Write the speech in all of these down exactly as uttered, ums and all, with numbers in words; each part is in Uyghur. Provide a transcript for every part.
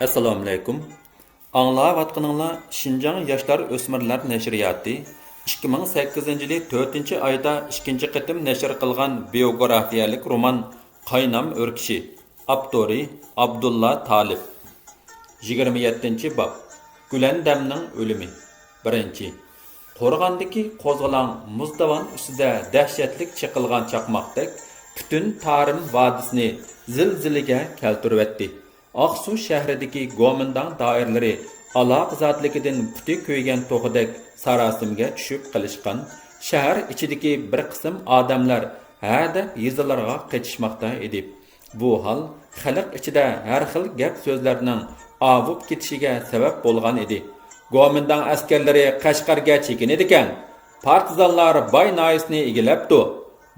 ئەسسالامۇئەلەيكۇم. ئاڭلاۋاتقىنىڭلار شىنجاڭ ياشلار ئۆسمۈرلەر نەشرىياتى ئىككى مىڭ سەككىزىنچى يىلى تۆتىنچى ئايدا ئىككىنچى قېتىم نەشر قىلغان بىيوگرافىيەلىك رومان قاينام ئۆركىشى. ئاپتورى ئابدۇللا تالىپ. يىگىرمە يەتتىنچى باب. گۈلەندەمنىڭ ئۆلۈمى. بىرىنچى. قورغاندىكى قوزغىلاڭ مۇزدىۋان ئۈستىدە دەھشەتلىك چېقىلغان چاقماقتەك پۈتۈن تارىم ۋادىسىنى زىلزىلىگە كەلتۈرۈۋەتتى. ئاقسۇ شەھىرىدىكى گومىنداڭ دائىرىلىرى ئالاقىزادىلىكىدىن پۇتى كۆيگەن توخۇدەك ساراسىمىگە چۈشۈپ قېلىشقان، شەھەر ئىچىدىكى بىر قىسىم ئادەملەر ھەدەپ يېزىلارغا قېچىشماقتا ئىدى. بۇ ھال خەلق ئىچىدە ھەر خىل گەپ-سۆزلەرنىڭ ئاۋۇپ كېتىشىگە سەۋەب بولغان ئىدى. گومىنداڭ ئەسكەرلىرى قەشقەرگە چېكىنىدىكەن، پارتىزانلار باي ناھىيىسىنى ئىگىلەپتۇ،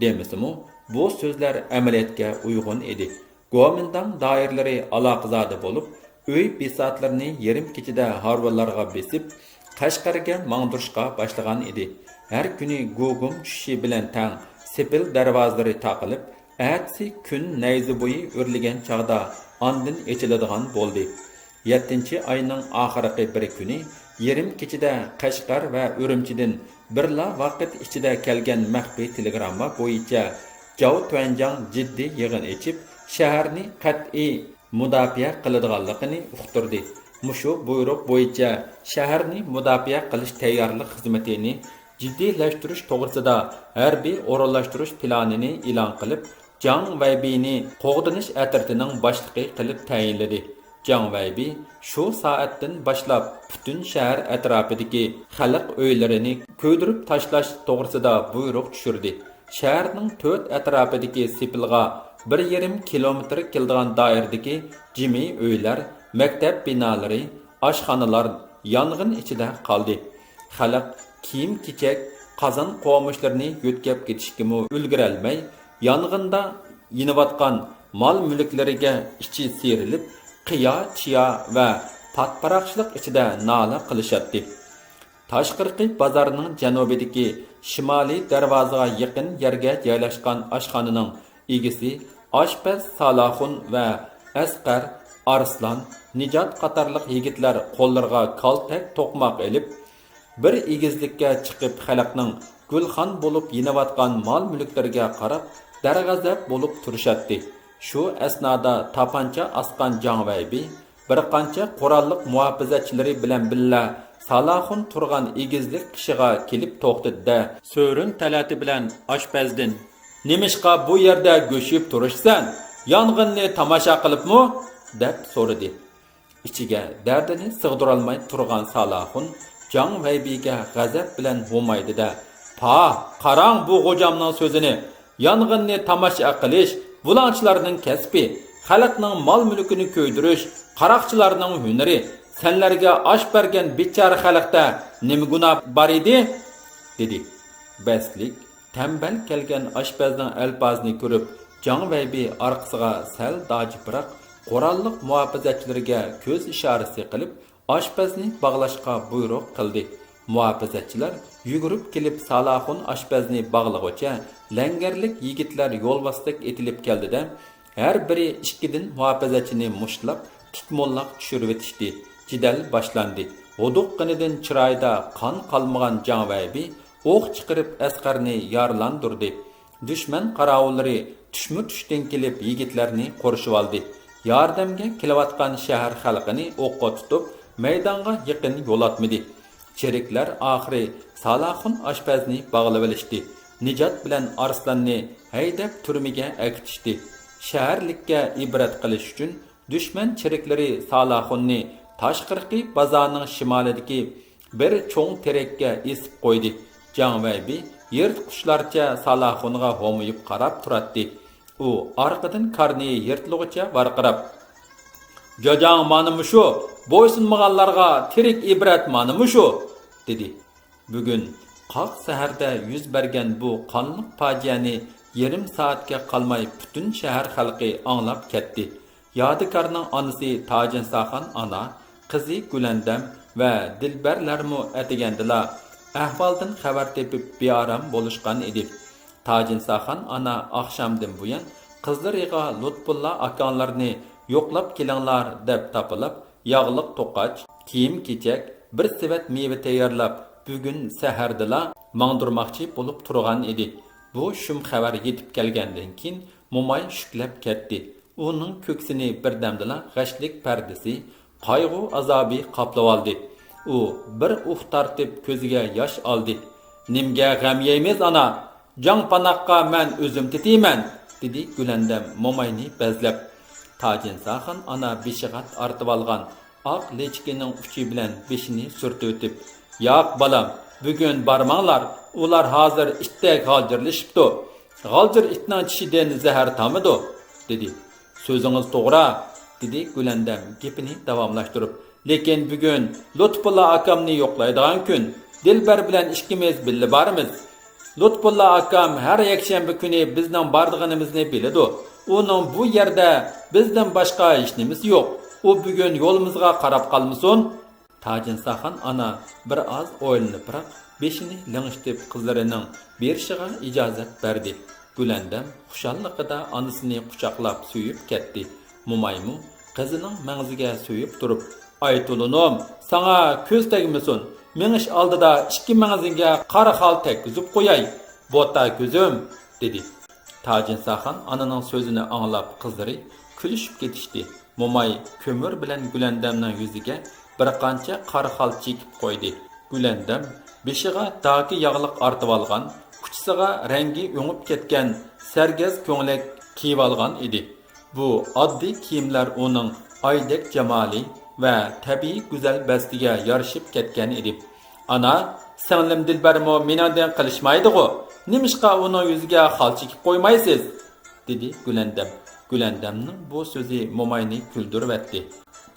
دېمىسىمۇ، بۇ سۆزلەر ئەمەلىيەتكە ئۇيغۇن ئىدى. گومىنداڭ دائىرىلىرى ئالاقىزادە بولۇپ، ئۆي بىساتلىرىنى يېرىم كېچىدە ھارۋىلارغا بېسىپ، قەشقەرگە ماڭدۇرۇشقا باشلىغان ئىدى. ھەر كۈنى گۇگۇم چۈشۈشى بىلەن تەڭ سېپىل دەرۋازىلىرى تاقىلىپ، ئەتىسى كۈن نەيزە بويى ئۆرلىگەن چاغدا ئاندىن ئېچىلىدىغان بولدى. يەتتىنچى ئاينىڭ ئاخىرقى بىر كۈنى يېرىم كېچىدە قەشقەر ۋە ئۈرۈمچىدىن بىرلا ۋاقىت ئىچىدە كەلگەن مەخپىي تېلېگرامما بويىچە جاۋ تۈەنجاڭ جىددىي يىغىن ئېچىپ، شەھەرنى قەتئىي مۇداپىئە قىلىدىغانلىقىنى ئۇقتۇردى. مۇشۇ بۇيرۇق بويىچە شەھەرنى مۇداپىئە قىلىش تەييارلىق خىزمىتىنى جىددىيلەشتۈرۈش توغرىسىدا ھەربىي ئورۇنلاشتۇرۇش پىلانىنى ئېلان قىلىپ، جاڭ ۋەيبىنى قوغدىنىش ئەترىتىنىڭ باشلىقى قىلىپ تەيىنلىدى. جاڭ ۋەيبى شۇ سائەتتىن باشلاپ پۈتۈن شەھەر ئەتراپىدىكى خەلق ئۆيلىرىنى كۆيدۈرۈپ تاشلاش توغرىسىدا بۇيرۇق چۈشۈردى. شەھەرنىڭ تۆت ئەتراپىدىكى سېپىلغا بىر يېرىم كىلومېتىر كېلىدىغان دائىرىدىكى جىمى ئۆيلەر، مەكتەپ بىنالىرى، ئاشخانىلار يانغىن ئىچىدە قالدى. خەلق كىيىم-كېچەك، قازان-قومۇچلىرىنى يۆتكەپ كېتىشكىمۇ ئۈلگۈرەلمەي، يانغىندا يېنىۋاتقان مال-مۈلۈكلىرىگە ئىچى سىيرىلىپ، قىيا-چىيا ۋە پات-پاراقچىلىق ئىچىدە نالە قىلىشاتتى. تاشقىرىقى بازارنىڭ جەنۇبىدىكى شىمالىي دەرۋازىغا يېقىن يەرگە جايلاشقان ئاشخانىنىڭ ئىگىسى ئاشپەز سالاخۇن ۋە ئەسقەر، ئارسلان، نىجات قاتارلىق يىگىتلەر قوللىرىغا كالتەك توقماق ئېلىپ، بىر ئېگىزلىككە چىقىپ، خەلقنىڭ گۈلخان بولۇپ يېنىۋاتقان مال-مۈلۈكلىرىگە قاراپ، دەرغەزەپ بولۇپ تۇرۇشاتتى. شۇ ئەسنادا تاپانچا ئاسقان جاڭ ۋەيبى بىر قانچە قوراللىق مۇھاپىزەتچىلىرى بىلەن بىللە سالاخۇن تۇرغان ئېگىزلىك قېشىغا كېلىپ توختىدى-دە، سۆرۈن تەلەتى بىلەن ئاشپەزدىن، «نېمىشقا بۇ يەردە گۆشۈيۈپ تۇرۇشسەن؟ يانغىننى تاماشا قىلىپمۇ؟» دەپ سورىدى. ئىچىگە دەردىنى سىغدۇرالماي تۇرغان سالاخۇن جاڭ ۋەيبىگە غەزەپ بىلەن ھومايدى-دە، «پاھ، قاراڭ بۇ غوجامنىڭ سۆزىنى! يانغىننى تاماشا قىلىش بۇلاڭچىلارنىڭ كەسپى، خەلقنىڭ مال-مۈلكىنى كۆيدۈرۈش قاراقچىلارنىڭ ھۈنىرى. سەنلەرگە ئاش بەرگەن بىچارە خەلقتە نېمە گۇناھ بار ئىدى؟» دېدى. بەسلىك، تەمبەل كەلگەن ئاشپەزنىڭ ئەلپازىنى كۆرۈپ، جاڭ ۋەيبى ئارقىسىغا سەل داجىپراق، قوراللىق مۇھاپىزەتچىلىرىگە كۆز ئىشارىسى قىلىپ، ئاشپەزنى باغلاشقا بۇيرۇق قىلدى. مۇھاپىزەتچىلەر يۈگۈرۈپ كېلىپ، سالاخۇن ئاشپەزنى باغلىغۇچە، لەڭگەرلىك يىگىتلەر يولۋاستەك ئېتىلىپ كەلدى-دە، ھەر بىرى ئىككىدىن مۇھاپىزەتچىنى مۇشتلاپ، تىك-موللاق چۈشۈرۈۋېتىشتى. جېدەل باشلاندى. ھودۇققىنىدىن چىرايىدا قان قالمىغان جاڭ ۋەيبى ئوق چىقىرىپ، ئەسقەرنى يارىلاندۇردى. دۈشمەن قاراۋۇللىرى تۈشمۇ تۈشتىن كېلىپ، يىگىتلەرنى قورشىۋالدى. ياردەمگە كېلىۋاتقان شەھەر خەلقىنى ئوققا تۇتۇپ، مەيدانغا يېقىن يولاتمىدى. چېرىكلەر ئاخىرى سالاخۇن ئاشپەزنى باغلىۋېلىشتى. نىجات بىلەن ئارسلاننى ھەيدەپ تۈرمىگە ئەكېتىشتى. شەھەرلىككە ئىبرەت قىلىش ئۈچۈن دۈشمەن چېرىكلىرى سالاخۇننى تاشقىرىقى بازارنىڭ شىمالىدىكى بىر چوڭ تېرەككە ئېسىپ قويدى. جاڭ ۋەيبى يىرتقۇچلارچە سالاخۇنغا ھومىيىپ قاراپ تۇراتتى. ئۇ ئارقىدىن قارنى يىرتىلغۇچە ۋارقىراپ، «جاجاڭ مانا مۇشۇ! بويسۇنمىغانلارغا تىرىك ئىبرەت مانا مۇشۇ!» دېدى. بۈگۈن قاق سەھەردە يۈز بەرگەن بۇ قانلىق پاجىئەنى يېرىم سائەتكە قالماي پۈتۈن شەھەر خەلقى ئاڭلاپ كەتتى. يادىكارنىڭ ئانىسى تاجىنساخان ئانا، قىزى گۈلەندەم ۋە دىلبەرلەرمۇ ئەتىگەندىلا ئەھۋالدىن خەۋەر تېپىپ بىئارام بولۇشقان ئىدى. تاجىنساخان ئانا ئاخشامدىن بۇيان قىزلىرىغا لۇتپۇللا ئاكاڭلارنى يوقلاپ كېلىڭلار دەپ تاپىلاپ، ياغلىق توقاچ، كىيىم-كېچەك، بىر سېۋەت مېۋە تەييارلاپ، بۈگۈن سەھەردىلا ماڭدۇرماقچى بولۇپ تۇرغان ئىدى. بۇ شۇم خەۋەر يېتىپ كەلگەندىن كېيىن، موماي شۈكلەپ كەتتى. ئۇنىڭ كۆكسىنى بىردەمدىلا غەشلىك پەردىسى، قايغۇ-ئازابى قاپلىۋالدى. ئۇ بىر ئۇھ تارتىپ، كۆزىگە ياش ئالدى. «نېمىگە غەم يەيمىز، ئانا؟ جاڭ پاناققا مەن ئۆزۈم تېتىيمەن»، دېدى گۈلەندەم موماينى بەزلەپ. تاجىنساخان ئانا بېشىغا تارتىۋالغان ئاق لېچىكىنىڭ ئۇچى بىلەن بېشىنى سۈرتۈۋېتىپ، «ياق، بالام، بۈگۈن بارماڭلار، ئۇلار ھازىر ئىتتەك غالجىرلىشىپتۇ. غالجىر ئىتنىڭ چىشىدىن زەھەر تامىدۇ»، دېدى. «سۆزىڭىز توغرا»، دېدى گۈلەندەم گېپىنى داۋاملاشتۇرۇپ. «لېكىن بۈگۈن لۇتپۇللا ئاكامنى يوقلايدىغان كۈن. دىلبەر بىلەن ئىككىمىز بىللە بارىمىز. لۇتپۇللا ئاكام ھەر يەكشەنبە كۈنى بىزنىڭ بارىدىغىنىمىزنى بىلىدۇ. ئۇنىڭ بۇ يەردە بىزدىن باشقا ھېچنېمىسى يوق. ئۇ بۈگۈن يولىمىزغا قاراپ قالمىسۇن.» تاجىنساخان ئانا بىر ئاز ئويلىنىپراق بېشىنى لىڭشىتىپ قىزلىرىنىڭ بېرىشىغا ئىجازەت بەردى. گۈلەندەم خۇشاللىقىدا ئانىسىنى قۇچاقلاپ سۆيۈپ كەتتى. مومايمۇ قىزىنىڭ مەڭزىگە سۆيۈپ تۇرۇپ، «ئايتۇلۇنۇم، ساڭا كۆز تەگمىسۇن، مېڭىش ئالدىدا ئىككى مەڭزىڭگە قارا خال تەگكۈزۈپ قوياي، بوتا كۆزۈم»، دېدى. تاجىنساخان ئانىنىڭ سۆزىنى ئاڭلاپ قىزلىرى كۈلۈشۈپ كېتىشتى. موماي كۆمۈر بىلەن گۈلەندەمنىڭ يۈزىگە بىر قانچە قارا خال چېكىپ قويدى. گۈلەندەم بېشىغا داكى ياغلىق ئارتىۋالغان، ئۇچىسىغا رەڭگى ئۆڭۈپ كەتكەن سەرگەز كۆڭلەك كىيىۋالغان ئىدى. بۇ ئاددىي كىيىملەر ئۇنىڭ ئايدەك جامالى ۋە تەبىئىي گۈزەل بەستىگە يارىشىپ كەتكەن ئىدى. «ئانا، سىڭلىم دىلبەرمۇ مېنىڭدىن قېلىشمايدىغۇ، نېمىشقا ئۇنىڭ يۈزىگە خال چېكىپ قويمايسىز؟» دېدى گۈلەندەم. گۈلەندەمنىڭ بۇ سۆزى موماينى كۈلدۈرۈۋەتتى.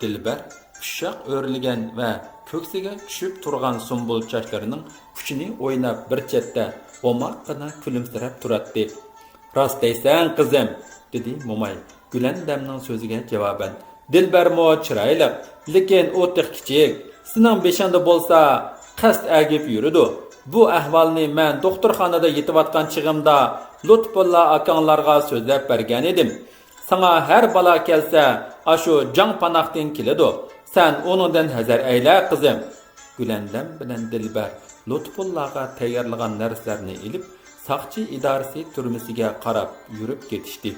دىلبەر ئۇششاق ئۆرۈلگەن ۋە كۆكسىگە چۈشۈپ تۇرغان سۇمبۇل چاچلىرىنىڭ ئۇچىنى ئويناپ، بىر چەتتە ئوماققىنا كۈلۈمسىرەپ تۇراتتى. «راست دەيسەن، قىزىم»، دېدى موماي گۈلەندەمنىڭ سۆزىگە جاۋابەن. «دىلبەرمۇ چىرايلىق، لېكىن ئۇ تېخى كىچىك. سېنىڭ بېشىڭدا بولسا قەست ئەگىپ يۈرىدۇ. بۇ ئەھۋالنى مەن دوختۇرخانىدا يېتىۋاتقان چېغىمدا لۇتپۇللا ئاكاڭلارغا سۆزلەپ بەرگەن ئىدىم. ساڭا ھەر بالا كەلسە، ئاشۇ جاڭ پاناقتىن كېلىدۇ. سەن ئۇنىڭدىن ھەزەر ئەيلە، قىزىم.» گۈلەندەم بىلەن دىلبەر لۇتپۇللاغا تەييارلىغان نەرسىلەرنى ئېلىپ، ساقچى ئىدارىسى تۈرمىسىگە قاراپ يۈرۈپ كېتىشتى.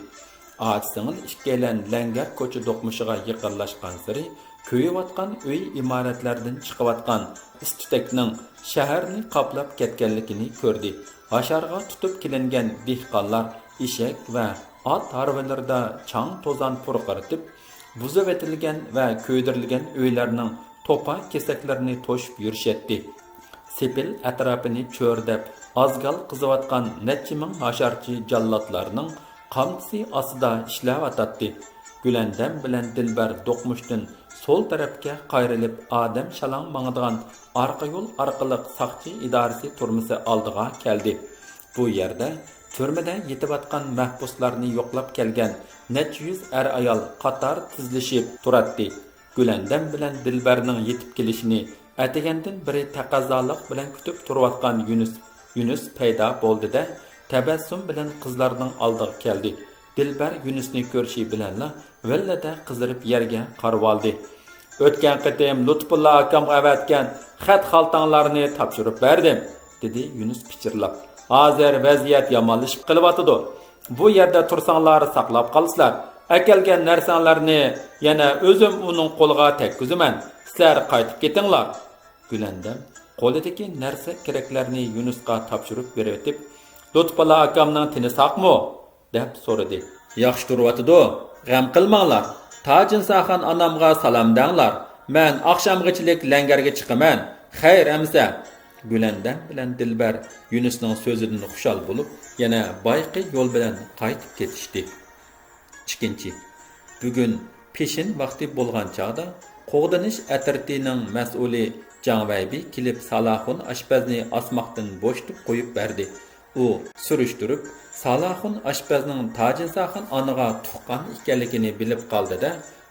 ئاچا-سىڭىل ئىككىيلەن لەڭگەر كوچا دوقمۇشىغا يېقىنلاشقانسېرى، كۆيۈۋاتقان ئۆي ئىمارەتلەردىن چىقىۋاتقان ئىس-تۈتەكنىڭ شەھەرنى قاپلاپ كەتكەنلىكىنى كۆردى. ھاشارغا تۇتۇپ كېلىنگەن دېھقانلار ئېشەك ۋە ئات ھارۋىلىرىدا چاڭ-توزان پۇرقىرىتىپ، بۇزۇۋېتىلگەن ۋە كۆيدۈرۈلگەن ئۆيلەرنىڭ توپا كېسەكلىرىنى توشۇپ يۈرۈشەتتى. سېپىل ئەتراپىنى چۆرىدەپ، ئازگال قىزىۋاتقان نەچچە مىڭ ھاشارچى جاللاتلارنىڭ قامچىسى ئاستىدا ئىشلەۋاتاتتى. گۈلەندەم بىلەن دىلبەر دوقمۇشتىن سول تەرەپكە قايرىلىپ، ئادەم شالاڭ ماڭىدىغان ئارقا يول ئارقىلىق ساقچى ئىدارىسى تۈرمىسى ئالدىغا كەلدى. بۇ يەردە تۈرمىدە يېتىۋاتقان مەھبۇسلارنى يوقلاپ كەلگەن نەچچە يۈز ئەر-ئايال قاتار تىزلىشىپ تۇراتتى. گۈلەندەم بىلەن دىلبەرنىڭ يېتىپ كېلىشىنى ئەتىگەندىن بېرى تەقەززالىق بىلەن كۈتۈپ تۇرۇۋاتقان يۈنۈس، يۈنۈس پەيدا بولدى-دە، تەبەسسۇم بىلەن قىزلارنىڭ ئالدىغا كەلدى. دىلبەر يۈنۈسنى كۆرۈشى بىلەنلا ۋىللىدە قىزىرىپ يەرگە قارىۋالدى. «ئۆتكەن قېتىم لۇتپۇللا ئاكامغا ئەۋەتكەن خەت خالتاڭلارنى تاپشۇرۇپ بەردىم»، دېدى يۈنۈس پىچىرلاپ. «ھازىر ۋەزىيەت يامانلىشىپ قېلىۋاتىدۇ. بۇ يەردە تۇرساڭلار ساقلاپ قالىسىلەر. ئەكەلگەن نەرسەڭلارنى يەنە ئۆزۈم ئۇنىڭ قولىغا تەگكۈزىمەن. سىلەر قايتىپ كېتىڭلار.» گۈلەندەم قولىدىكى نەرسە-كېرەكلەرنى يۈنۈسقا تاپشۇرۇپ بېرىۋېتىپ، «لۇتپۇللا ئاكامنىڭ تېنى ساقمۇ؟» دەپ سورىدى. «ياخشى تۇرۇۋاتىدۇ، غەم قىلماڭلار. تاجىنساخان ئانامغا سالام دەڭلار. مەن ئاخشامغىچىلىك لەڭگەرگە چىقىمەن. خەير ئەمىسە.» گۈلەندەم بىلەن دىلبەر يۈنۈسنىڭ سۆزىدىن خۇشال بولۇپ، يەنە بايىقى يول بىلەن قايتىپ كېتىشتى. ئىككىنچى، بۈگۈن پېشىن ۋاقتى بولغان چاغدا، قوغدىنىش ئەترىتىنىڭ مەسئۇلى جاڭ ۋەيبى كېلىپ، سالاخۇن ئاشپەزنى ئاسماقتىن بوشىتىپ قويۇپ بەردى. ئۇ سۈرۈشتۈرۈپ، سالاخۇن ئاشپەزنىڭ تاجىنساخان ئانىغا تۇغقان ئىكەنلىكىنى بىلىپ قالدى-دە،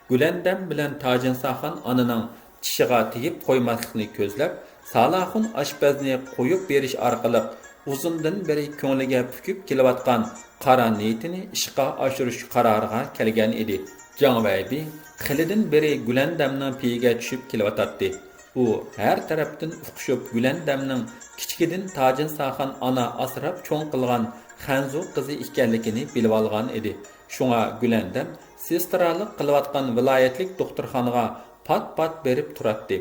گۈلەندەم بىلەن تاجىنساخان ئانىنىڭ چىشىغا تېگىپ قويماسلىقنى كۆزلەپ، سالاخۇن ئاشپەزنى قويۇپ بېرىش ئارقىلىق ئۇزۇندىن بېرى كۆڭلىگە پۈكۈپ كېلىۋاتقان قارا نىيىتىنى ئىشقا ئاشۇرۇش قارارىغا كەلگەن ئىدى. جاڭ ۋەيبى خېلىدىن بېرى گۈلەندەمنىڭ پېيىگە چۈشۈپ كېلىۋاتاتتى. ئۇ ھەر تەرەپتىن ئۇقۇشۇپ، گۈلەندەمنىڭ كىچىكىدىن تاجىنساخان ئانا ئاسراپ چوڭ قىلغان خەنزۇ قىزى ئىكەنلىكىنى بىلىۋالغان ئىدى. شۇڭا گۈلەندەم سېسترالىق قىلىۋاتقان ۋىلايەتلىك دوختۇرخانىغا پات-پات بېرىپ تۇراتتى.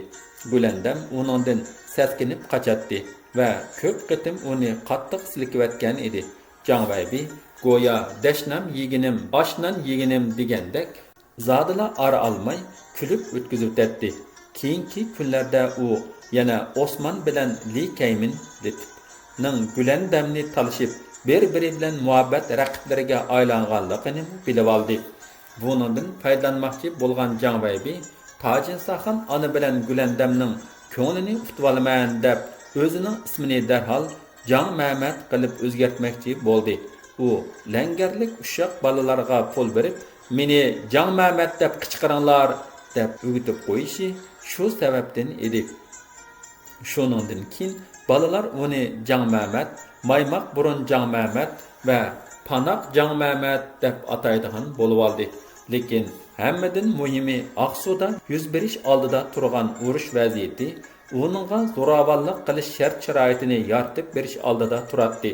گۈلەندەم ئۇنىڭدىن سەسكىنىپ قاچاتتى ۋە كۆپ قېتىم ئۇنى قاتتىق سىلكىۋەتكەن ئىدى. جاڭ ۋەيبى گويا «دەشنام يېگىنىم، ئاشنان يېگىنىم» دېگەندەك، زادىلا ئارا ئالماي كۈلۈپ ئۆتكۈزۈۋېتەتتى. كېيىنكى كۈنلەردە ئۇ يەنە ئوسمان بىلەن لى كەيمىن لېتىپنىڭ گۈلەندەمنى تالىشىپ، بىر-بىرى بىلەن مۇھەببەت رەقىبلىرىگە ئايلانغانلىقىنىمۇ بىلىۋالدى. بۇنىڭدىن پايدىلانماقچى بولغان جاڭ ۋەيبى تاجىنساخان ئانا بىلەن گۈلەندەمنىڭ كۆڭلىنى ئۇتۇۋالىمەن دەپ، ئۆزىنىڭ ئىسمىنى دەرھال جاڭ مەمەت قىلىپ ئۆزگەرتمەكچى بولدى. ئۇ لەڭگەرلىك ئۇششاق بالىلارغا پۇل بېرىپ، «مېنى جاڭ مەمەت دەپ قىچقىرىڭلار» دەپ ئۆگىتىپ قويۇشى شۇ سەۋەبتىن ئىدى. شۇنىڭدىن كېيىن بالىلار ئۇنى جاڭ مەمەت، مايماق بۇرۇن جاڭ مەمەت ۋە پاناق جاڭ مەمەت دەپ ئاتايدىغان بولۇۋالدى. لېكىن ھەممىدىن مۇھىمى، ئاقسۇدا يۈز بېرىش ئالدىدا تۇرغان ئۇرۇش ۋەزىيىتى ئۇنىڭغا زوراۋانلىق قىلىش شەرت-شارائىتىنى يارىتىپ بېرىش ئالدىدا تۇراتتى.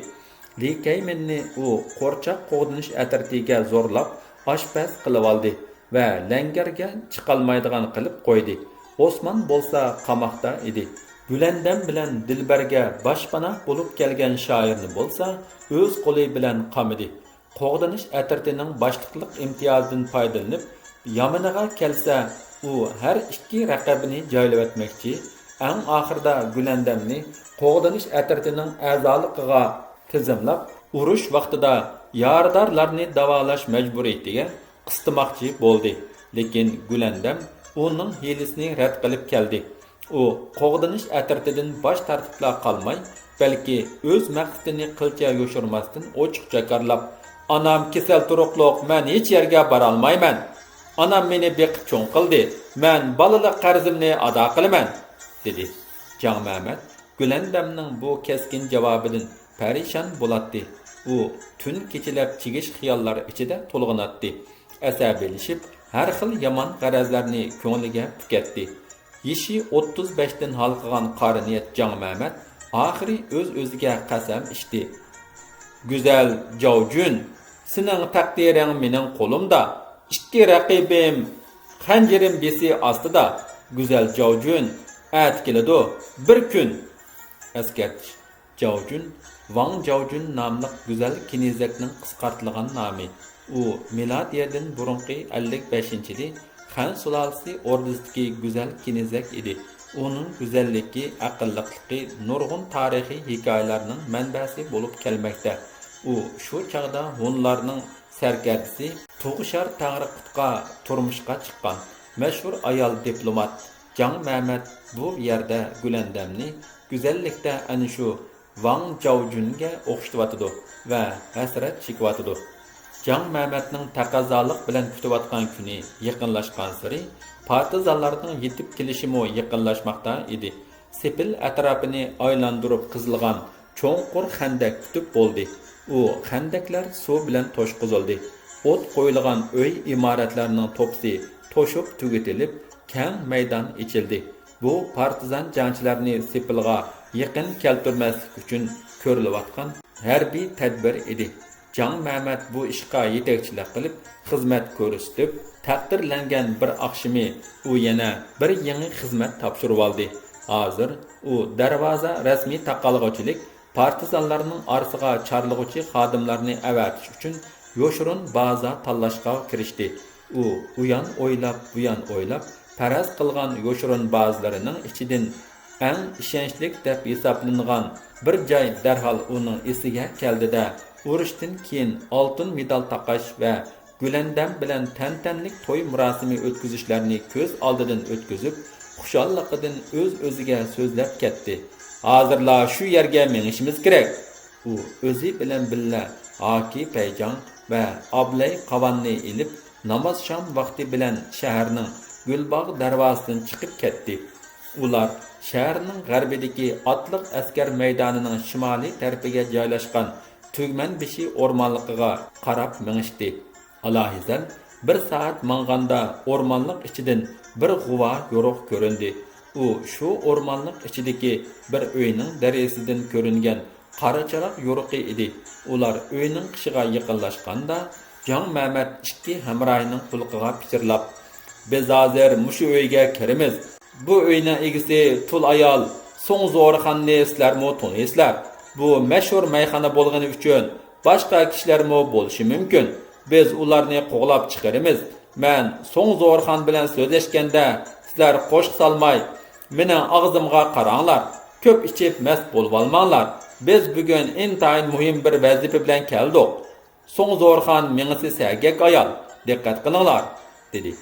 لى كەيمىننى ئۇ قورچاق قوغدىنىش ئەترىتىگە زورلاپ ئاشپەز قىلىۋالدى ۋە لەڭگەرگە چىقالمايدىغان قىلىپ قويدى. ئوسمان بولسا قاماقتا ئىدى. گۈلەندەم بىلەن دىلبەرگە باشپاناھ بولۇپ كەلگەن شائىرنى بولسا ئۆز قولى بىلەن قامىدى. قوغدىنىش ئەترىتىنىڭ باشلىقلىق ئىمتىيازىدىن پايدىلىنىپ، يامىنىغا كەلسە، ئۇ ھەر ئىككى رەقىبىنى جايلىۋەتمەكچى. ئەڭ ئاخىرىدا گۈلەندەمنى قوغدىنىش ئەترىتىنىڭ ئەزالىقىغا تىزىملاپ، ئۇرۇش ۋاقتىدا يارىدارلارنى داۋالاش مەجبۇرىيىتىگە قىستىماقچى بولدى. لېكىن گۈلەندەم ئۇنىڭ ھىيلىسىنى رەت قىلىپ كەلدى. ئۇ قوغدىنىش ئەترىتىدىن باش تارتىپلا قالماي، بەلكى ئۆز مەقسىتىنى قىلچە يوشۇرماستىن ئوچۇق جاكارلاپ، «ئانام كېسەل تۇرۇقلۇق، مەن ھېچ يەرگە بارالمايمەن. ئانام مېنى بېقىپ چوڭ قىلدى، مەن بالىلىق قەرزىمنى ئادا قىلىمەن» دېدى. جاڭ مەمەت گۈلەندەمنىڭ بۇ كەسكىن جاۋابىدىن پەرىشان بولاتتى. ئۇ تۈن كېچىلەپ چىگىش خىياللار ئىچىدە تولغىناتتى. ئەسەبىيلىشىپ، ھەر خىل يامان غەرەزلەرنى كۆڭلىگە پۈكەتتى. يېشى ئوتتۇز بەشتىن ھالقىغان قارا نىيەت جاڭ مەمەت ئاخىرى ئۆز-ئۆزىگە قەسەم ئىچتى. «گۈزەل جاۋجۈن، سېنىڭ تەقدىرىڭ مېنىڭ قولۇمدا. ئىككى رەقىبىم خەنجىرىم بېسى ئاستىدا. گۈزەل جاۋجۈن، ئەتە كېلىدۇ بىر كۈن.» ئەسكەرتىش. جاۋجۈن، ۋاڭ جاۋجۈن ناملىق گۈزەل كېنىزەكنىڭ قىسقارتىلغان نامى. ئۇ مىلادىيەدىن بۇرۇنقى ئەللىك بەشىنچى يىلى خەن سۇلالىسى ئوردىسىدىكى گۈزەل كېنىزەك ئىدى. ئۇنىڭ گۈزەللىكى، ئەقىللىقلىقى نۇرغۇن تارىخىي ھېكايىلەرنىڭ مەنبەسى بولۇپ كەلمەكتە. ئۇ شۇ چاغدا ھونلارنىڭ سەركەردىسى تۇغۇشار تەڭرىقۇتقا تۇرمۇشقا چىققان. مەشھۇر ئايال دىپلومات جاڭ مەمەت بۇ يەردە گۈلەندەمنى گۈزەللىكتە ئەنە شۇ ۋاڭ جاۋجۈنگە ئوخشىتىۋاتىدۇ ۋە ھەسرەت چېكىۋاتىدۇ. جاڭ مەمەتنىڭ تەقەززالىق بىلەن كۈتۈۋاتقان كۈنى يېقىنلاشقانسېرى، پارتىزانلارنىڭ يېتىپ كېلىشىمۇ يېقىنلاشماقتا ئىدى. سېپىل ئەتراپىنى ئايلاندۇرۇپ قېزىلغان چوڭقۇر خەندەك پۈتۈپ بولدى. ئۇ خەندەكلەر سۇ بىلەن توشقۇزۇلدى. ئوت قويۇلغان ئۆي، ئىمارەتلەرنىڭ توپىسى توشۇپ تۈگىتىلىپ، كەڭ مەيدان ئېچىلدى. بۇ پارتىزان جەڭچىلەرنى سېپىلغا يېقىن كەلتۈرمەسلىك ئۈچۈن كۆرۈلۈۋاتقان ھەربىي تەدبىر ئىدى. جاڭ مەمەت بۇ ئىشقا يېتەكچىلىك قىلىپ، خىزمەت كۆرسىتىپ، تەقدىرلەنگەن بىر ئاخشىمى ئۇ يەنە بىر يېڭى خىزمەت تاپشۇرۇۋالدى. ھازىر ئۇ دەرۋازا رەسمىي تاقالغۇچىلىك پارتىزانلارنىڭ ئارىسىغا چارلىغۇچى خادىملارنى ئەۋەتىش ئۈچۈن يوشۇرۇن بازا تاللاشقا كىرىشتى. ئۇ ئۇيان ئويلاپ، بۇيان ئويلاپ، پەرەز قىلغان يوشۇرۇن بازىلىرىنىڭ ئىچىدىن ئەڭ ئىشەنچلىك دەپ ھېسابلىنىدىغان بىر جاي دەرھال ئۇنىڭ ئېسىگە كەلدى-دە، ئۇرۇشتىن كېيىن ئالتۇن مېدال تاقاش ۋە گۈلەندەم بىلەن تەنتەنىلىك توي مۇراسىمى ئۆتكۈزۈشلەرنى كۆز ئالدىدىن ئۆتكۈزۈپ، خۇشاللىقىدىن ئۆز-ئۆزىگە سۆزلەپ كەتتى. «ھازىرلا شۇ يەرگە مېڭىشىمىز كېرەك.» ئۇ ئۆزى بىلەن بىللە ھاكى پەيجاڭ ۋە ئابلەي قاۋاننى ئېلىپ، ناماز شام ۋاقتى بىلەن شەھەرنىڭ گۈلباغ دەرۋازىسىدىن چىقىپ كەتتى. ئۇلار شەھەرنىڭ غەربىدىكى ئاتلىق ئەسكەر مەيدانىنىڭ شىمالىي تەرىپىگە جايلاشقان تۈگمەنبېشى ئورمانلىقىغا قاراپ مېڭىشتى. ئالاھىزەل بىر سائەت ماڭغاندا ئورمانلىق ئىچىدىن بىر غۇۋا يورۇق كۆرۈندى. ئۇ شۇ ئورمانلىق ئىچىدىكى بىر ئۆينىڭ دېرىزىسىدىن كۆرۈنگەن قارا چىراغ يورۇقى ئىدى. ئۇلار ئۆينىڭ قېشىغا يېقىنلاشقاندا، جاڭ مەمەت ئىككى ھەمراھىنىڭ قۇلىقىغا پىچىرلاپ، بىز ھازىر مۇشۇ ئۆيگە كىرىمىز. بۇ ئۆينىڭ ئىگىسى تۇل ئايال سۇڭ زورخاننى سىلەرمۇ تونۇيسىلەر. بۇ مەشھۇر مەيخانا بولغىنى ئۈچۈن باشقا كىشىلەرمۇ بولۇشى مۇمكىن. بىز ئۇلارنى قوغلاپ چىقىرىمىز. مەن سۇڭ زورخان بىلەن سۆزلەشكەندە سىلەر قوشۇق سالماي، مېنىڭ ئاغزىمغا قاراڭلار. كۆپ ئىچىپ مەست بولۇۋالماڭلار. بىز بۈگۈن ئىنتايىن مۇھىم بىر ۋەزىپە بىلەن كەلدۇق. سۇڭ زورخان مېڭىسى سەگەك ئايال، دىققەت قىلىڭلار، دېدى.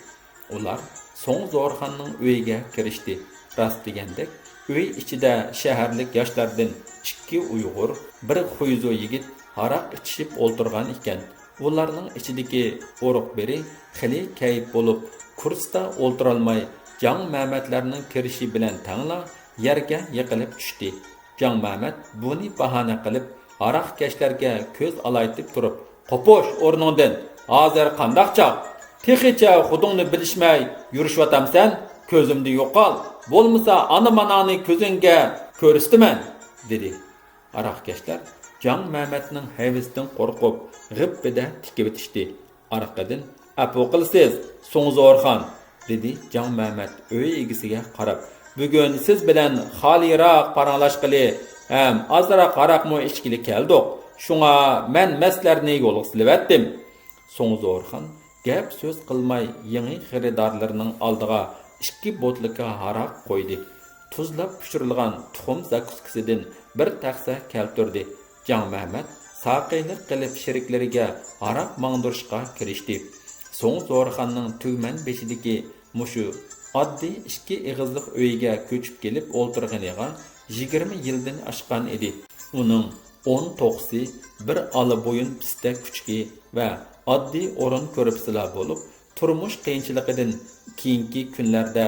ئۇلار سۇڭ زورخاننىڭ ئۆيىگە كىرىشتى. راست دېگەندەك، ئۆي ئىچىدە شەھەرلىك ياشلاردىن ئىككى ئۇيغۇر، بىر خۇيزۇ يىگىت ھاراق ئىچىشىپ ئولتۇرغان ئىكەن. ئۇلارنىڭ ئىچىدىكى ئورۇق بىرى خېلى كەيپ بولۇپ، كۇرسىدا ئولتۇرالماي، جاڭ مەمەتلەرنىڭ كىرىشى بىلەن تەڭلا يەرگە يىقىلىپ چۈشتى. جاڭ مەمەت بۇنى باھانە قىلىپ، ھاراقكەشلەرگە كۆز ئالايتىپ تۇرۇپ، قوپۇش ئورنۇڭدىن، ھازىر قانداق چاغ؟ تېخىچە خۇدۇڭنى بىلىشمەي يۈرۈشۈۋاتامسەن؟ كۆزۈمدىن يوقال، بولمىسا ئانا-ماناڭنى كۆزۈڭگە كۆرسىتىمەن، دېدى. ھاراقكەشلەر جاڭ مەمەتنىڭ ھەيۋىسىدىن قورقۇپ، غىپپىدە تىكىۋېتىشتى. ئارقىدىن، ئەپۇ قىلىسىز، سۇڭزورخان، دېدى جاڭ مەمەت ئۆي ئىگىسىگە قاراپ. بۈگۈن سىز بىلەن خالىيراق پاراڭلاشقىلى ھەم ئازراق ھاراقمۇ ئىچكىلى كەلدۇق. شۇڭا مەن مەستلەرنى يولغا سېلىۋەتتىم. سۇڭزورخان گەپ سۆز قىلماي يېڭى خېرىدارلىرىنىڭ ئالدىغا ئىككى بوتۇلكا ھاراق قويدى. تۇزلاپ پىشۇرۇلغان تۇخۇم زاكۇسكىسىدىن بىر تەخسە كەلتۈردى. جاڭ مەمەت ساقىيلىق قىلىپ شېرىكلىرىگە ھاراق ماڭدۇرۇشقا كىرىشتى. سۇڭزورخاننىڭ تۈگمەن بېشىدىكى مۇشۇ ئاددىي ئىككى ئېغىزلىق ئۆيگە كۆچۈپ كېلىپ ئولتۇرغىنىغا يىگىرمە يىلدىن ئاشقان ئىدى. ئۇنىڭ ئون توخۇسى، بىر ئالا بويۇن پىستە كۈچۈكى ۋە ئاددىي ئورۇن كۆرپىسىلا بولۇپ، تۇرمۇش قىيىنچىلىقىدىن كېيىنكى كۈنلەردە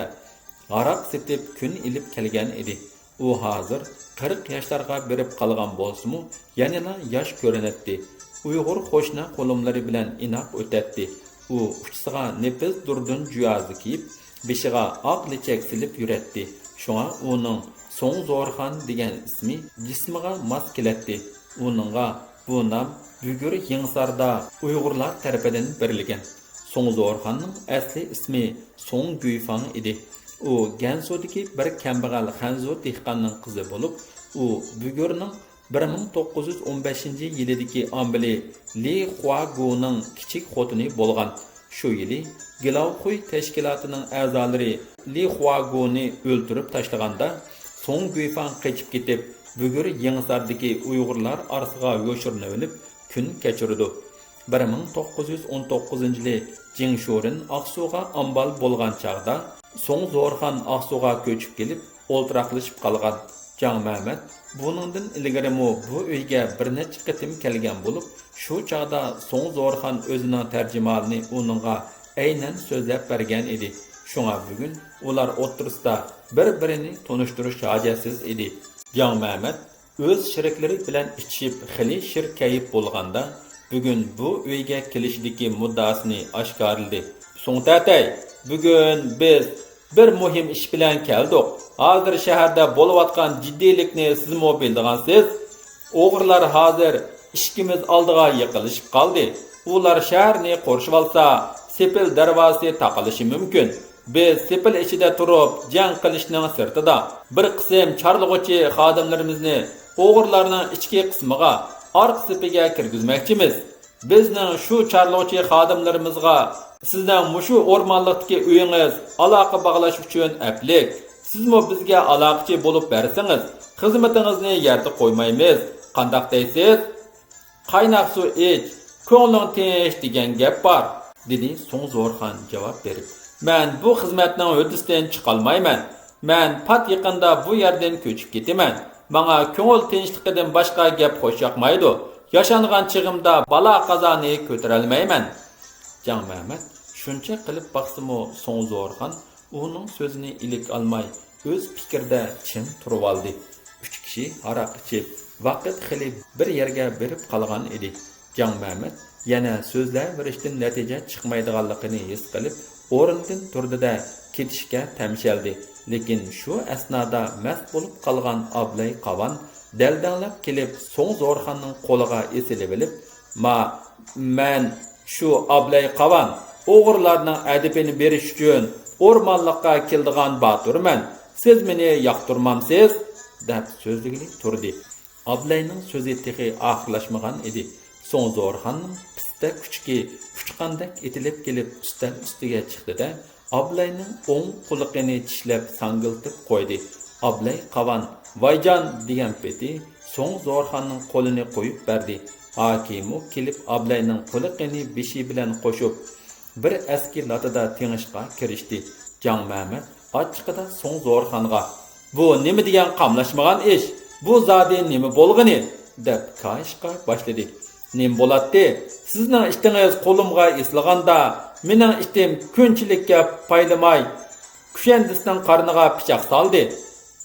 ھاراق سېتىپ كۈن ئېلىپ كەلگەن ئىدى. ئۇ ھازىر قىرىق ياشلارغا بېرىپ قالغان بولسىمۇ، يەنىلا ياش كۆرۈنەتتى. ئۇيغۇر قوشنا قولۇملىرى بىلەن ئىناق ئۆتەتتى. ئۇ ئۇچىسىغا نېپىز دۇردۇن جۇيازى كىيىپ، بېشىغا ئاق لېچەك سېلىپ يۈرەتتى. شۇڭا ئۇنىڭ سۇڭزورخان دېگەن ئىسمى جىسمىغا ماس كېلەتتى. ئۇنىڭغا بۇ نام بۈگۈر يېڭىساردا ئۇيغۇرلار تەرىپىدىن بېرىلگەن. سۇڭزورخاننىڭ ئەسلى ئىسمى سۇڭ گۈيفاڭ ئىدى. ئۇ گەنسۇدىكى بىر كەمبەغەل خەنزۇ دېھقاننىڭ قىزى بولۇپ، ئۇ بۈگۈرنىڭ بىر مىڭ توققۇز يۈز ئون بەشىنچى يىلىدىكى ئامبىلى لى خۇاگۇنىڭ كىچىك خوتۇنى بولغان. شۇ يىلى گىلاۋخۇي تەشكىلاتىنىڭ ئەزالىرى لى خۇاگۇنى ئۆلتۈرۈپ تاشلىغاندا، سۇڭ گۈيفاڭ قېچىپ كېتىپ، بۈگۈر يېڭىساردىكى ئۇيغۇرلار ئارىسىغا يوشۇرۇنۇۋېلىپ، كۈن كەچۈرىدۇ. بىر مىڭ توققۇز يۈز ئون توققۇزىنچى يىلى جىڭ شۇرېن ئاقسۇغا ئامبال بولغان چاغدا، سۇڭ زورخان ئاقسۇغا كۆچۈپ كېلىپ، ئولتۇراقلىشىپ قالغان. جاڭ مەمەت بۇنىڭدىن ئىلگىرىمۇ بۇ ئۆيگە بىر نەچچە قېتىم كەلگەن بولۇپ، شۇ چاغدا سۇڭ زورخان ئۆزىنىڭ تەرجىمانىنى ئۇنىڭغا ئەينەن سۆزلەپ بەرگەن ئىدى. شۇڭا بۈگۈن ئۇلار ئوتتۇرىسىدا بىر-بىرىنى تونۇشتۇرۇش ھاجەتسىز ئىدى. جاڭ مەمەت ئۆز شېرىكلىرى بىلەن ئىچىشىپ خېلى شىر كەيپ بولغاندا، بۈگۈن بۇ ئۆيگە كېلىشىدىكى مۇددىئاسىنى ئاشكارىلىدى. سۇڭ تەتەي، بۈگۈن بىز بىر مۇھىم ئىش بىلەن كەلدۇق. ھازىر شەھەردە بولۇۋاتقان جىددىيلىكنى سىزمۇ بىلىدىغانسىز. ئوغرىلار ھازىر ئىشىكىمىز ئالدىغا يېقىنلىشىپ قالدى. ئۇلار شەھەرنى قورشىۋالسا، سېپىل دەرۋازىسى تاقىلىشى مۇمكىن. بىز سېپىل ئىچىدە تۇرۇپ جەڭ قىلىشنىڭ سىرتىدا، بىر قىسىم چارلىغۇچى خادىملىرىمىزنى ئوغرىلارنىڭ ئىچكى قىسمىغا، ئارقا سېپىگە كىرگۈزمەكچىمىز. بىزنىڭ شۇ چارلىغۇچى خادىملىرىمىزغا سىزنىڭ مۇشۇ ئورمانلىقتىكى ئۆيىڭىز ئالاقە باغلاش ئۈچۈن ئەپلىك. سىزمۇ بىزگە ئالاقىچى بولۇپ بەرسىڭىز، خىزمىتىڭىزنى يەردە قويمايمىز. قانداق دەيسىز؟ قايناق سۇ ئىچ، كۆڭلۈڭ تىنچ دېگەن گەپ بار، دېدى سۇڭ زورخان جاۋاب بېرىپ. مەن بۇ خىزمەتنىڭ ھۆددىسىدىن چىقالمايمەن. مەن پات يېقىندا بۇ يەردىن كۆچۈپ كېتىمەن. ماڭا كۆڭۈل تىنچلىقىدىن باشقا گەپ خوش ياقمايدۇ. ياشانغان چېغىمدا بالا قازانى كۆتۈرەلمەيمەن. جاڭ مەمەت شۇنچە قىلىپ باقسىمۇ، سۇڭ زورخان ئۇنىڭ سۆزىنى ئىلىك ئالماي، ئۆز پىكرىدە چىڭ تۇرۇۋالدى. ئۈچ كىشى ھاراق ئىچىپ، ۋاقىت خېلى بىر يەرگە بېرىپ قالغان ئىدى. جاڭ مەمەت يەنە سۆزلەۋېرىشتىن نەتىجە چىقمايدىغانلىقىنى ھېس قىلىپ، ئورنىدىن تۇردى-دە، كېتىشكە تەمشەلدى. لېكىن شۇ ئەسنادا مەست بولۇپ قالغان ئابلەي قاۋان دەلدەڭلەپ كېلىپ، سوڭ زورخاننىڭ قولىغا ئېسىلىۋېلىپ، ما، مەن شۇ ئابلەي قاۋان، ئوغرىلارنىڭ ئەدىپىنى بېرىش ئۈچۈن ئورمانلىققا كېلىدىغان باتۇرمەن. سىز مېنى ياقتۇرمامسىز؟ دەپ سۆزلىگىلى تۇردى. ئابلەينىڭ سۆزى تېخى ئاخىرلاشمىغان ئىدى. سوڭ زورخاننىڭ پىستە كۈچۈكى ئۇچقاندەك ئېتىلىپ كېلىپ ئۈستەل ئۈستىگە چىقتى-دە، ئابلەينىڭ ئوڭ قۇلىقىنى چىشلەپ ساڭگىلتىپ قويدى. ئابلەي قاۋان ۋايجان دېگەن پېتى سوڭ زورخاننىڭ قولىنى قويۇپ بەردى. ھاكىمۇ كېلىپ ئابلەينىڭ قۇلىقىنى بېشى بىلەن قوشۇپ، بىر ئەسكى لاتىدا تېڭىشقا كىرىشتى. جاڭ مەمەت ئاچچىقىدا سوڭ زورخانغا، بۇ نېمە دېگەن قاملاشمىغان ئىش؟ بۇ زادى نېمە بولغىنى؟ دەپ كايىشقا باشلىدى. نېمە بولاتتى؟ سىزنىڭ ئىتىڭىز قولۇمغا ئېسىلغاندا، مېنىڭ ئىتىم كۈنچىلىككە پايلىماي، كۈشەندىسىنىڭ قارنىغا پىچاق سالدى.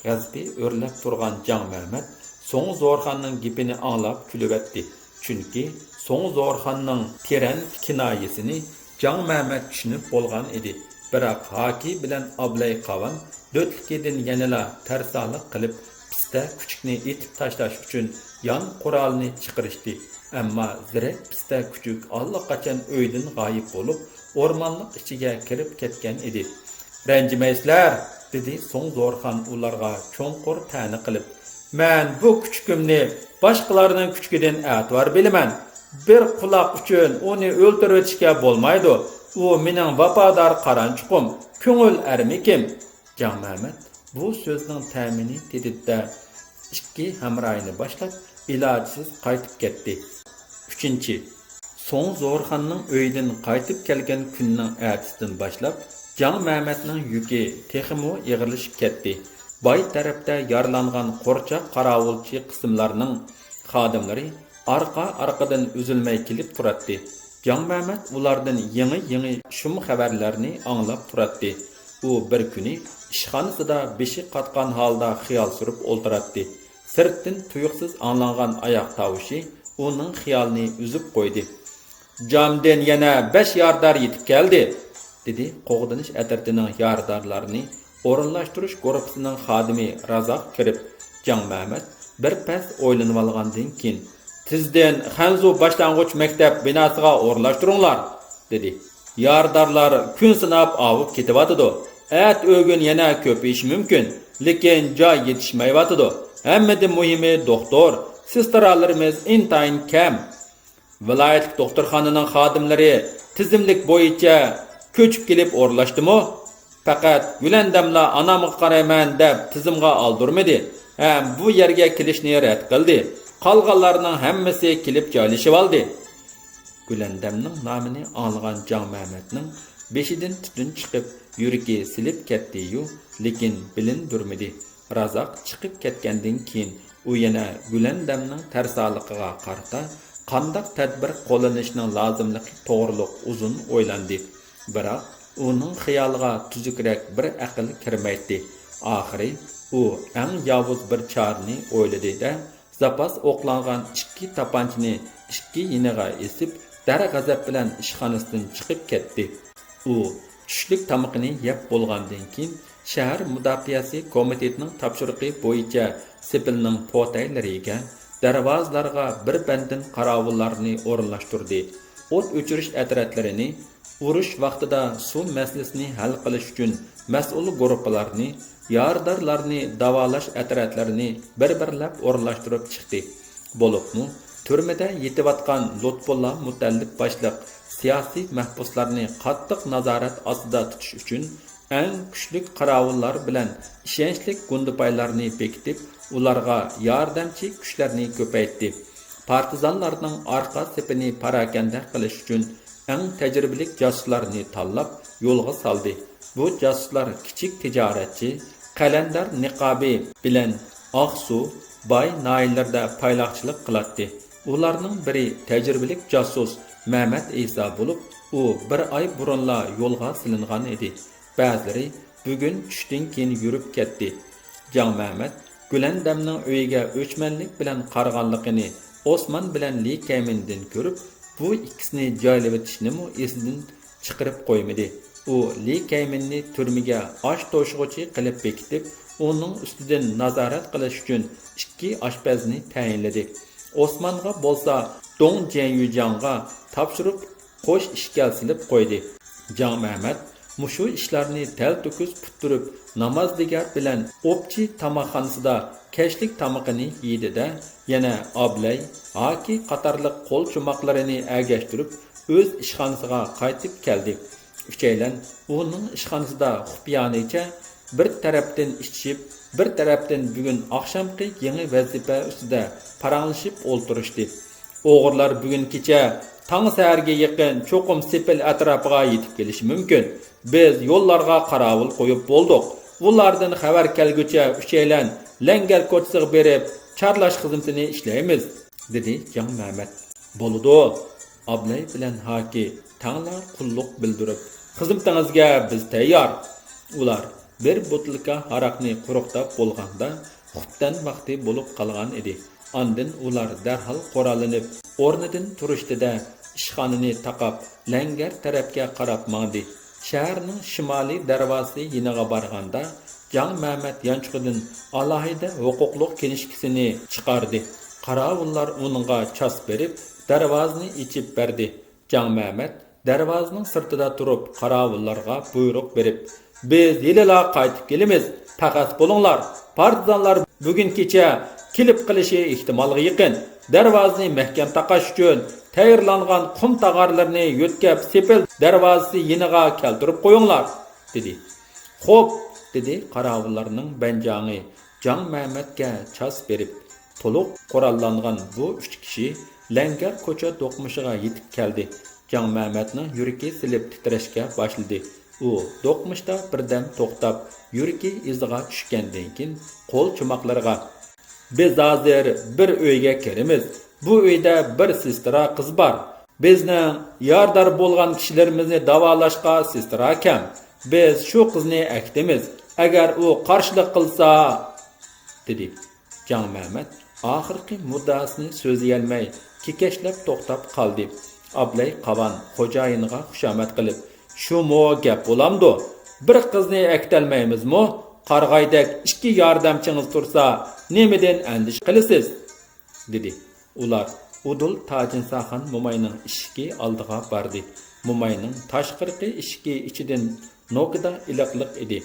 غەزىپى ئۆرلەپ تۇرغان جاڭ مەمەت سوڭ زورخاننىڭ گېپىنى ئاڭلاپ كۈلۈۋەتتى. چۈنكى سوڭ زورخاننىڭ تېرەن كىنايىسىنى جاڭ مەمەت چۈشىنىپ بولغان ئىدى. بىراق ھاكى بىلەن ئابلەي قاۋان دۆتلۈكىدىن يەنىلا تەرسالىق قىلىپ، پىستە كۈچۈكنى ئېتىپ تاشلاش ئۈچۈن يان قورالىنى چىقىرىشتى. ئەمما زېرەك پىستە كۈچۈك ئاللىقاچان ئۆيدىن غايىب بولۇپ، ئورمانلىق ئىچىگە كىرىپ كەتكەن ئىدى. رەنجىمەيسىلەر، دېدى سوڭ زورخان ئۇلارغا چوڭقۇر تەنە قىلىپ. مەن بۇ كۈچۈكۈمنى باشقىلارنىڭ كۈچۈكىدىن ئەتىۋار بىلىمەن. بىر قۇلاق ئۈچۈن ئۇنى ئۆلتۈرۈۋېتىشكە بولمايدۇ. ئۇ مېنىڭ ۋاپادار قارانچۇقۇم، كۆڭۈل ئەرمىكىم. جاڭ مەمەت بۇ سۆزنىڭ تەمىنى تېتىدى-دە، ئىككى ھەمراھىنى باشلاپ، ئىلاجسىز قايتىپ كەتتى. ئۈچىنچى. سوڭ زورخاننىڭ ئۆيىدىن قايتىپ كەلگەن كۈننىڭ ئەتىسىدىن باشلاپ، جاڭ مەمەتنىڭ يۈكى تېخىمۇ ئېغىرلىشىپ كەتتى. باي تەرەپتە يارىلانغان قورچاق قاراۋۇلچى قىسىملارنىڭ خادىملىرى ئارقا-ئارقىدىن ئۈزۈلمەي كېلىپ تۇراتتى. جاڭ مەمەت ئۇلاردىن يېڭى-يېڭى شۇم خەۋەرلەرنى ئاڭلاپ تۇراتتى. ئۇ بىر كۈنى ئىشخانىسىدا بېشى قاتقان ھالدا خىيال سۈرۈپ ئولتۇراتتى. سىرتتىن تۇيۇقسىز ئاڭلانغان ئاياق تاۋۇشى ئۇنىڭ خىيالىنى ئۈزۈپ قويدى. جامدىن يەنە بەش يارىدار يېتىپ كەلدى، دېدى قوغدىنىش ئەترىتىنىڭ يارىدارلارنى ئورۇنلاشتۇرۇش گۇرۇپپىسىنىڭ خادىمى رازاق كىرىپ، جاڭ مەمەت بىر پەس ئويلىنىۋالغاندىن كېيىن، تېزدىن خەنزۇ باشلانغۇچ مەكتەپ بىناسىغا ئورۇنلاشتۇرۇڭلار، دېدى. يارىدارلار كۈن ساناپ ئاۋۇپ كېتىۋاتىدۇ. ئەتە ئۆگۈن يەنە كۆپىيىشى مۇمكىن، لېكىن جاي يېتىشمەيۋاتىدۇ. ھەممىدىن مۇھىمى دوختۇر، سېسترالىرىمىز ئىنتايىن كەم. ۋىلايەتلىك دوختۇرخانىنىڭ خادىملىرى تىزىملىك بويىچە كۆچۈپ كېلىپ ئورۇنلاشتىمۇ؟ پەقەت گۈلەندەملا ئانامغا قارايمەن دەپ تىزىمغا ئالدۇرمىدى ھەم بۇ يەرگە كېلىشنى رەت قىلدى. قالغانلارنىڭ ھەممىسى كېلىپ جايلىشىۋالدى. گۈلەندەمنىڭ نامىنى ئاڭلىغان جاڭ مەمەتنىڭ بېشىدىن تۈتۈن چىقىپ، يۈرىكى سېلىپ كەتتى-يۇ، لېكىن بىلىندۈرمىدى. رازاق چىقىپ كەتكەندىن كېيىن، ئۇ يەنە گۈلەندەمنىڭ تەرسالىقىغا قارىتا قانداق تەدبىر قوللىنىشنىڭ لازىملىقى توغرۇلۇق ئۇزۇن ئويلاندى. بىراق، ئۇنىڭ خىيالىغا تۈزۈكرەك بىر ئەقىل كىرمەيتتى. ئاخىرى ئۇ ئەڭ ياۋۇز بىر چارىنى ئويلىدى-دە، زاپاس ئوقلانغان ئىككى تاپانچىنى ئىككى يېنىغا ئېسىپ، دەر غەزەپ بىلەن ئىشخانىسىدىن چىقىپ كەتتى. ئۇ چۈشلۈك تامىقىنى يەپ بولغاندىن كېيىن، شەھەر مۇداپىئەسى كومىتېتىنىڭ تاپشۇرۇقى بويىچە سېپىلنىڭ پوتەيلىرىگە، دەرۋازىلارغا بىر بەندىن قاراۋۇللارنى ئورۇنلاشتۇردى. ئوت ئۆچۈرۈش ئەترەتلىرىنى، ئۇرۇش ۋاقتىدا سۇ مەسىلىسىنى ھەل قىلىش ئۈچۈن مەسئۇل گۇرۇپپىلارنى، يارىدارلارنى داۋالاش ئەترەتلىرىنى بىر-بىرلەپ ئورۇنلاشتۇرۇپ چىقتى. بولۇپمۇ تۈرمىدە يېتىۋاتقان لۇتپۇللا مۇتەللىپ باشلىق سىياسىي مەھبۇسلارنى قاتتىق نازارەت ئاستىدا تۇتۇش ئۈچۈن ئەڭ كۈچلۈك قاراۋۇللار بىلەن ئىشەنچلىك گۇندىپايلارنى بېكىتىپ، ئۇلارغا ياردەمچى كۈچلەرنى كۆپەيتتى. پارتىزانلارنىڭ ئارقا سېپىنى پاراكەندە قىلىش ئۈچۈن ئەڭ تەجرىبىلىك جاسۇسلارنى تاللاپ يولغا سالدى. بۇ جاسۇسلار كىچىك تىجارەتچى، قەلەندەر نىقابى بىلەن ئاقسۇ، باي ناھىيەلىرىدە پايلاقچىلىق قىلاتتى. ئۇلارنىڭ بىرى تەجرىبىلىك جاسۇس مەمەت ئەيسا بولۇپ، ئۇ بىر ئاي بۇرۇنلا يولغا سېلىنغان ئىدى. بەزىلىرى بۈگۈن چۈشتىن كېيىن يۈرۈپ كەتتى. جاڭ مەمەت گۈلەندەمنىڭ ئۆيىگە ئۆچمەنلىك بىلەن قارىغانلىقىنى ئوسمان بىلەن لى كەيمىندىن كۆرۈپ، بۇ ئىككىسىنى جايلىۋېتىشنىمۇ ئېسىدىن چىقىرىپ قويمىدى. ئۇ لى كەيمىننى تۈرمىگە ئاش توشۇغۇچى قىلىپ بېكىتىپ، ئۇنىڭ ئۈستىدىن نازارەت قىلىش ئۈچۈن ئىككى ئاشپەزنى تەيىنلىدى. ئوسمانغا بولسا دۇڭ جيەنيۈجياڭغا تاپشۇرۇپ، قوش ئىشكەل سېلىپ قويدى. جاڭ مەمەت مۇشۇ ئىشلارنى تەلتۆكۈس پۈتتۈرۈپ، نامازدىگەر بىلەن ئوپچى تاماقخانىسىدا كەچلىك تامىقىنى يېدى-دە، يەنە ئابلەي، ھاكى قاتارلىق قول چوماقلىرىنى ئەگەشتۈرۈپ، ئۆز ئىشخانىسىغا قايتىپ كەلدى. ئۈچەيلەن ئۇنىڭ ئىشخانىسىدا خۇپىيانىچە بىر تەرەپتىن ئىچىشىپ، بىر تەرەپتىن بۈگۈن ئاخشامقى يېڭى ۋەزىپە ئۈستىدە پاراڭلىشىپ ئولتۇرۇشتى. ئوغرىلار بۈگۈن كېچە تاڭ سەھەرگە يېقىن چوقۇم سېپىل ئەتراپىغا يېتىپ كېلىشى مۇمكىن. بىز يوللارغا قاراۋۇل قويۇپ بولدۇق. ئۇلاردىن خەۋەر كەلگۈچە ئۈچەيلەن لەڭگەر كوچىسىغا بېرىپ، چارلاش خىزمىتىنى ئىشلەيمىز، دېدى جاڭ مەمەت. بولىدۇ، ئابلەي بىلەن ھاكى تەڭلا قۇللۇق بىلدۈرۈپ، خىزمىتىڭىزگە بىز تەييار. ئۇلار بىر بوتۇلكا ھاراقنى قۇرۇقداپ بولغاندا، خۇپتەن ۋاقتى بولۇپ قالغان ئىدى. ئاندىن ئۇلار دەرھال قوراللىنىپ، ئورنىدىن تۇرۇشتى-دە، ئىشخانىنى تاقاپ، لەڭگەر تەرەپكە قاراپ ماڭدى. شەھەرنىڭ شىمالىي دەرۋازىسى يېنىغا بارغاندا، جاڭ مەمەت يانچۇقىدىن ئالاھىدە ھوقۇقلۇق كىنىشكىسىنى چىقاردى. قاراۋۇللار ئۇنىڭغا چاس بېرىپ، دەرۋازىنى ئېچىپ بەردى. جاڭ مەمەت دەرۋازىنىڭ سىرتىدا تۇرۇپ، قاراۋۇللارغا بۇيرۇق بېرىپ، بىز ھېلىلا قايتىپ كېلىمىز، پەخەس بولۇڭلار، پارتىزانلار بۈگۈن كېچە كېلىپ قېلىشى ئېھتىمالغا يېقىن. دەرۋازىنى مەھكەم تاقاش ئۈچۈن تەييارلانغان قۇم تاغارلىرىنى يۆتكەپ، سېپىل دەرۋازىسى يېنىغا كەلتۈرۈپ قويۇڭلار، دېدى. خوپ، دېدى قاراۋۇللارنىڭ بەنجاڭى جاڭ مەمەتكە چاس بېرىپ. تولۇق قوراللانغان بۇ ئۈچ كىشى لەڭگەر كوچا دوقمۇشىغا يېتىپ كەلدى. جاڭ مەمەتنىڭ يۈرىكى سېلىپ تىترەشكە باشلىدى. ئۇ دوقمۇشتا بىردەم توختاپ، يۈرىكى ئىزىغا چۈشكەندىن كېيىن، قول چوماقلىرىغا، بىز ھازىر بىر ئۆيگە كىرىمىز. بۇ ئۆيدە بىر سېسترا قىز بار. بىزنىڭ يارىدار بولغان كىشىلىرىمىزنى داۋالاشقا سېسترا كەم. بىز شۇ قىزنى ئەكېتىمىز. ئەگەر ئۇ قارشىلىق قىلسا، دېدى. جاڭ مەمەت ئاخىرقى مۇددىئاسىنى سۆزلىيەلمەي، كېكەچلەپ توختاپ قالدى. ئابلەي قاۋان خوجايىنغا خۇشامەت قىلىپ، شۇمۇ گەپ بولامدۇ؟ بىر قىزنى ئەكېتەلمەيمىزمۇ؟ قارىغايدەك ئىككى ياردەمچىڭىز تۇرسا، نېمىدىن ئەندىشە قىلىسىز؟ دېدى. ئۇلار ئۇدۇل تاجىنساخان موماينىڭ ئىشىكى ئالدىغا باردى. موماينىڭ تاشقىرىقى ئىشىكى ئىچىدىن نوكىدا ئىلىقلىق ئىدى.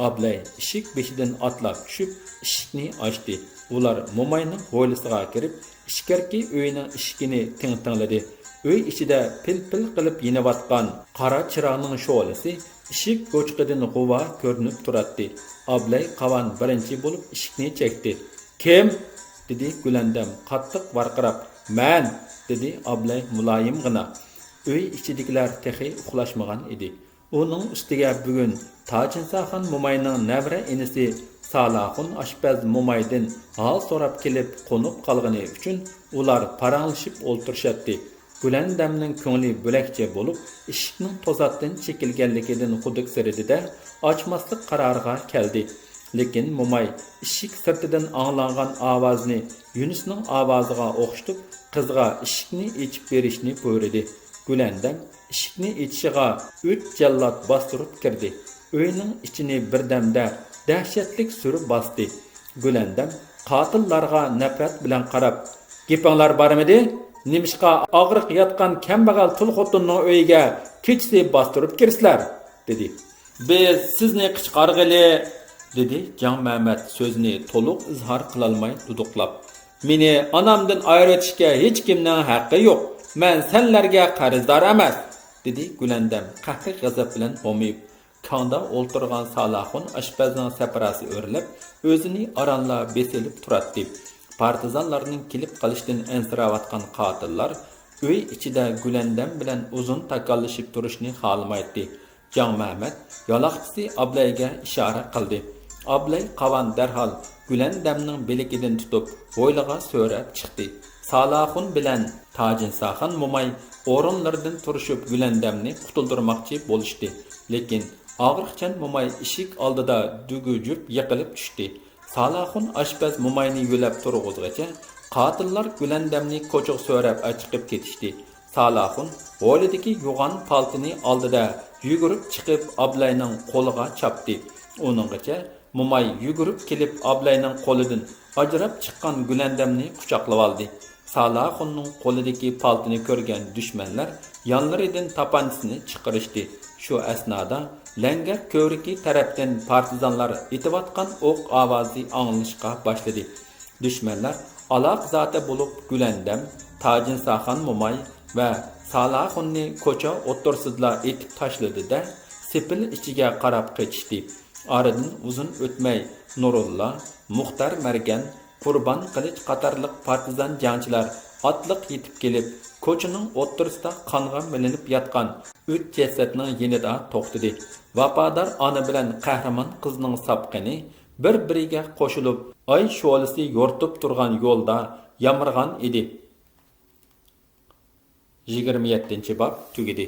ئابلەي ئىشىك بېشىدىن ئاتلاپ چۈشۈپ، ئىشىكنى ئاچتى. ئۇلار موماينىڭ ھويلىسىغا كىرىپ، ئىچكىرىكى ئۆينىڭ ئىشىكىنى تىڭ تىڭلىدى. ئۆي ئىچىدە پىل پىل قىلىپ يېنىۋاتقان قارا چىراغنىڭ شولىسى ئىشىك گوچىقىدىن غۇۋا كۆرۈنۈپ تۇراتتى. ئابلەي قاۋان بىرىنچى بولۇپ ئىشىكنى چەكتى. كىم؟ دېدى گۈلەندەم قاتتىق ۋارقىراپ. مەن! دېدى ئابلەي مۇلايىمغىنا. ئۆي ئىچىدىكىلەر تېخى ئۇخلاشمىغان ئىدى. ئۇنىڭ ئۈستىگە بۈگۈن تاجىنساخان موماينىڭ نەۋرە ئىنىسى سالاخۇن ئاشپەز مومايدىن ھال سوراپ كېلىپ قونۇپ قالغىنى ئۈچۈن ئۇلار پاراڭلىشىپ ئولتۇرۇشاتتى. گۈلەندەمنىڭ كۆڭلى بۆلەكچە بولۇپ، ئىشىكنىڭ توساتتىن چېكىلگەنلىكىدىن خۇدۈكسىرىدى-دە، ئاچماسلىق قارارىغا كەلدى. لېكىن موماي ئىشىك سىرتىدىن ئاڭلانغان ئاۋازنى يۈنۈسنىڭ ئاۋازىغا ئوخشىتىپ، قىزغا ئىشىكنى ئېچىپ بېرىشنى بۇيرۇدى. گۈلەندەم ئىشىكنى ئېچىشىغا ئۈچ جاللات باستۇرۇپ كىردى. ئۆينىڭ ئىچىنى بىردەمدە دەھشەتلىك سۈر باستى. گۈلەندەم قاتىللارغا نەپرەت بىلەن قاراپ، گېپىڭلار بارمىدى؟ نېمىشقا ئاغرىق ياتقان كەمبەغەل تۇل خوتۇننىڭ ئۆيىگە كېچىسى باستۇرۇپ كىرىسىلەر؟ دېدى. بىز سىزنى قىچقارغىلى، دېدى جاڭ مەمەت سۆزىنى تولۇق ئىزھار قىلالماي دۇدۇقلاپ. مېنى ئانامدىن ئايرىۋېتىشكە ھېچكىمنىڭ ھەققى يوق. مەن سەنلەرگە قەرزدار ئەمەس، دېدى گۈلەندەم قەھرى غەزەپ بىلەن ھومىيىپ. كاڭدا ئولتۇرغان سالاخۇن ئاشپەزنىڭ سەپراسى ئۆرلەپ، ئۆزىنى ئارانلا بېسىلىپ تۇراتتى. پارتىزانلارنىڭ كېلىپ قېلىشىدىن ئەنسىرەۋاتقان قاتىللار ئۆي ئىچىدە گۈلەندەم بىلەن ئۇزۇن تاكاللىشىپ تۇرۇشنى خالىمايتتى. جاڭ مەمەت يالاقچىسى ئابلەيگە ئىشارە قىلدى. ئابلەي قاۋان دەرھال گۈلەندەمنىڭ بىلىكىدىن تۇتۇپ، ھويلىغا سۆرەپ چىقتى. سالاخۇن بىلەن تاجىنساخان موماي ئورۇنلىرىدىن تۇرۇشۇپ، گۈلەندەمنى قۇتۇلدۇرماقچى بولۇشتى. لېكىن ئاغرىقچان موماي ئىشىك ئالدىدا دۈگۈجۈپ يىقىلىپ چۈشتى. سالاخۇن ئاشپەز موماينى يۆلەپ تۇرغۇزغىچە، قاتىللار گۈلەندەمنى كوچىغا سۆرەپ ئەچىقىپ كېتىشتى. سالاخۇن ھويلىدىكى يوغان پالتىنى ئالدى-دە، يۈگۈرۈپ چىقىپ ئابلەينىڭ قولىغا چاپتى. ئۇنىڭغىچە موماي يۈگۈرۈپ كېلىپ ئابلەينىڭ قولىدىن ئاجراپ چىققان گۈلەندەمنى قۇچاقلىۋالدى. سالاخۇننىڭ قولىدىكى پالتىنى كۆرگەن دۈشمەنلەر يانلىرىدىن تاپانچىسىنى چىقىرىشتى. شۇ ئەسنادا لەڭگەر كۆۋرۈكى تەرەپتىن پارتىزانلار ئېتىۋاتقان ئوق ئاۋازى ئاڭلىنىشقا باشلىدى. دۈشمەنلەر ئالاقىزادە بولۇپ گۈلەندەم، تاجىنساخان موماي ۋە سالاخۇننى كوچا ئوتتۇرىسىدىلا ئېتىپ تاشلىدى-دە، سېپىل ئىچىگە قاراپ قېچىشتى. ئارىدىن ئۇزۇن ئۆتمەي نۇرۇللا، مۇختار مەرگەن، قۇربان قىلىچ قاتارلىق پارتىزان جەڭچىلەر ئاتلىق يېتىپ كېلىپ، كوچىنىڭ ئوتتۇرىسىدا قانغا مىلىنىپ ياتقان ئۈچ جەسەتنىڭ يېنىدا توختىدى. ۋاپادار ئانا بىلەن قەھرىمان قىزنىڭ ساپ قېنى بىر-بىرىگە قوشۇلۇپ، ئاي شولىسى يورۇتۇپ تۇرغان يولدا يامرىغان ئىدى. يىگىرمە يەتتىنچى باب تۈگىدى.